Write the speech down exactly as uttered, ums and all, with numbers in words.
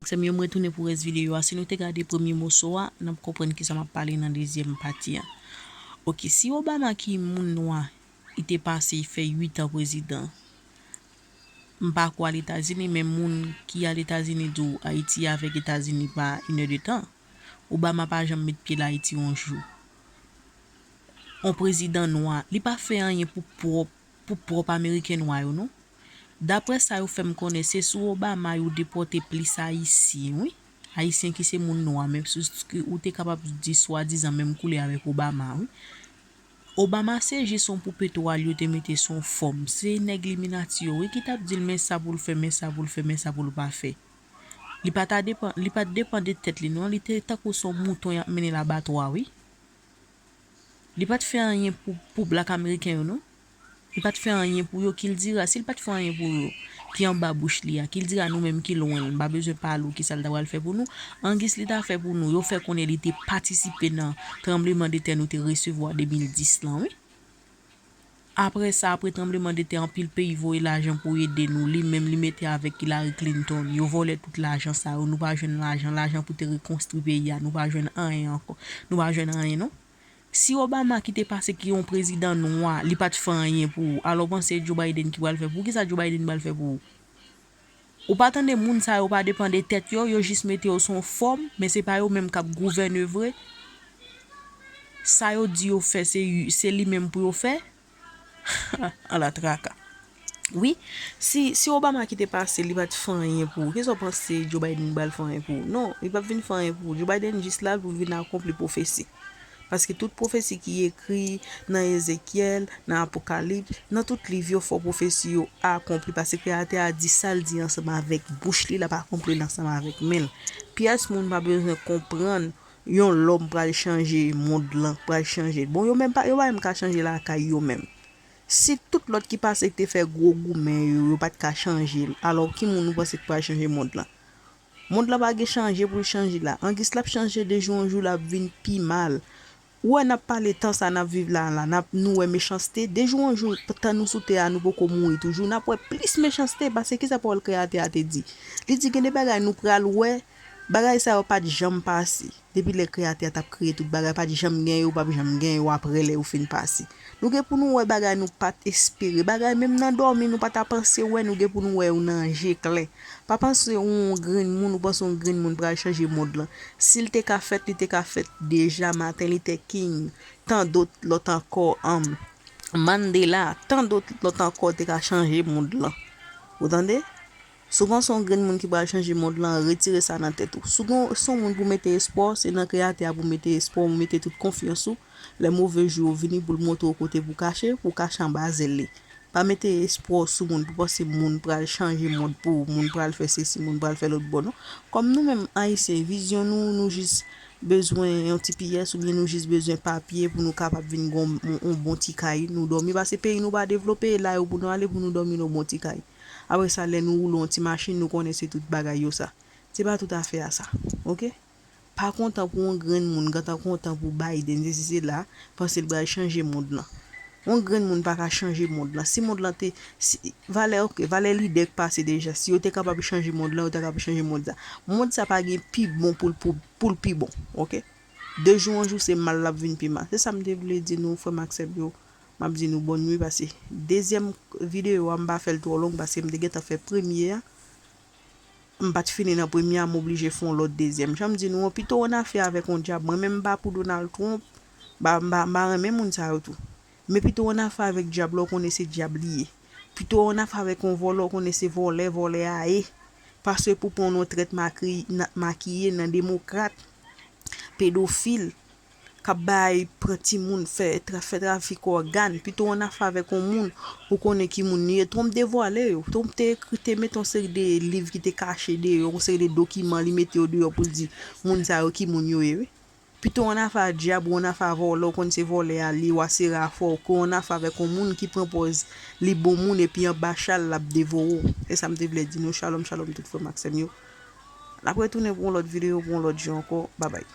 Sè m yo, m retounen pou rès videyo a. Si nou te gade premye moso a, n ap konprann kisa m ap pale nan dezyèm pati a. Oke, si Obama ki moun nwa, li te pase, li fè uit an prezidan. M pa kwè al Etazini, men moun ki al Etazini di w Ayiti avèk Etazini pa inèdetan. Obama pa janm met pye l Ayiti yon jou. On prezidan nwa, li pa fè anyen pou pwòp, pou pwòp Ameriken nwa yo, non. Daprè sa yo fè m konnen, se sou Obama yo depòte plis Ayisyen, wi. Ayisyen ki se moun nwa, menm si ou te kapab di swadizan menm koulè avèk Obama, wi. Obama se jis yon poupe twal yo te mete sou yon fòm. Se nèg Illuminati yo, wi, ki t ap di l men sa pou l fè, men sa pou l fè, men sa pou l pa fè. Li pa ta depan, li pa t depan de tèt li, non. Li te tankou se yon mouton y ap mennen labatwa, wi. Li pa t fè anyen pou, pou blak ameriken yo, non. Li pa t fè anyen pou yo, ki l dira, si l pa t fè anyen pou yo, ki anba bouch li a, ki l dira nou menm ki lwen l, m pa bezwen pale w kisa l ta pral fè pou nou. Angis li ta fè pou nou, yo fè konnen li te patisipe nan tranbleman de tè nou te resevwa de mil dis lan, wi. Apre sa, apre tranbleman de tè, anpil peyi voye lajan pou ede nou, li menm li mete avèk Hillary Clinton, yo vòlè tout lajan sa yo, nou pa jwenn lajan, lajan pou te rekonstwi peyi a, nou pa jwenn anyen ankò, nou pa jwenn anyen non. Si Obama ki te pase ki yon prezidan nwa, li pa t fè anyen pou ou, alò w panse Joe Biden ki pral fè pou ou? Kisa Joe Biden pral fè pou ou? Ou pa tande moun sa yo pa depan de tèt yo, yo jis mete yo sou yon fòm, men se pa yo menm k ap gouvène vre. Sa yo di yo fè, se, se li menm pou yo fè. Ala traka. Wi, si, si Obama ki te pase, li pa t fè anyen pou ou, kisa w panse Joe Biden pral fè anyen pou ou? Non, li p ap vin fè anyen pou ou. Joe Biden jis la pou l vin akonpli pwofesi. Paske tout pwofesi ki ekri nan Ezekyèl, nan Apokalips, nan tout liv yo, fò pwofesi yo akonpli. Paske Kreyatè a di sa l di ansanm avèk bouch li, l ap akonpli l ansanm avèk men l. Pyès moun pa bezwen konprann yon lòm pral chanje mond lan, pral chanje. Bon, yo menm pa, yo pa menm ka chanje lakay yo menm. Si tout lòt ki pase ki te fè gwo goumen yo, yo pa t ka chanje l, alò ki moun ou panse ki pral chanje mond lan? Mond lan pa gen chanje pou l chanje la. Angis l ap chanje de jou an jou, l ap vin pi mal. Ou wè n ap pale tan sa n ap viv la, la, n ap, nou wè mechanste. De jou an jou, tan nou sou tè a, nou poko mouri toujou. N ap wè plis mechanste, paske kisa pawòl Kreyatè a te di? Li di gen de bagay nou pral wè, bagay sa yo pa t janm pase. Depi lè Kreyatè a t ap kreye tout bagay, pa t janm gen yo, p ap janm gen yo apre lè yo fin pase. Nou gen pou nou wè bagay nou pa t espere, bagay menm nan dòmi nou pa ta panse wè, nou gen pou nou wè yo nan je klè. Pa panse yon grenn moun, ou panse yon grenn moun pral chanje mond lan. Si l te ka fèt, li te ka fèt deja maten, li te king, tan dòt lòt ankò, um, Mandela, tan dòt lòt ankò te ka chanje mond lan. Ou tande? Si w panse yon grenn moun ki pral chanje mond lan, retire sa nan tèt ou. Si w gon, si w yon moun pou mete espwa w, se nan Kreyatè a pou w mete espwa w, pou w mete tout konfyans ou. Lè move jou yo vini pou l montre w kote pou w kache, pou w kache anba zèl li. Pa mete espwa w sou moun pou panse moun pral chanje mond pou ou, moun pral fè sesi, moun pral fè lòt bò, non. Kòm nou menm Ayisyen, vizyon nou, nou jis bezwen yon ti pyès oubyen nou jis bezwen papye pou nou kapab vin gen yon, yon, yon bon ti kay. Nou dòmi, paske peyi nou pa devlope, e la yo pou nou ale pou nou dòmi nan yon bon ti kay. Apre sa, lè nou woule yon ti machin, nou konnen se tout bagay yo sa. Se pa tout afè a sa, oke? Pa kontan pou yon grenn moun, gentan kontan pou Biden, sesi sela, panse l pral chanje mond lan. Yon grenn moun pa ka chanje mond lan. Si mond lan te, si, valè, oke, valè lidè k pase deja, si yo te kapab chanje mond lan, yo ta kapab chanje mond sa. Mond sa pa gen pi bon pou l, pou, pou l pi bon, oke? De jou an jou, se mal l ap vin pi mal. Se sa m te vle di nou, frè m ak sè m yo. M ap di nou bòn nwi, paske dezyèm videyo a, m pa fè l twò long, paske m te gentan fè premye a. M pa t fini nan premye a, m oblije fè yon lòt dezyèm. Jan m di nou an, pito w annafè avèk yon dyab. Mwen menm, m pa pou Donald Trump, m pa, m pa, m pa renmen moun sa yo tou. Men pito w annafè avèk dyab la, w konnen se dyab li ye. Pito w annafè avèk yon vòlè, w konnen se vòlè, vòlè a ye. Pase pou pran yon trèt makri-, na-, makiye nan demokrat, pedofil, k ap bay, pran timoun, fè tra-, fè trafik ògàn, pito w annafè avèk yon moun, ou konnen ki moun li ye. Trump devwale yo. Trump te ekri, te mete yon seri de liv ki te kache deyò, yon seri de dokiman, li mete yo deyò pou l di moun sa yo ki moun yo ye, wi. Pito w annafè a dyab, ou annafè a vòlè, ou konn se vòlè a li, w a sere afè w, ke w annafè avèk yon moun ki pran pòz li bon moun epi anba chal l ap devore w. Se sa m te vle di nou. Shalom, shalom tout frè m ak sè m yo. N ap retounen pou yon lòt videyo, pou yon lòt jou ankò. Babay.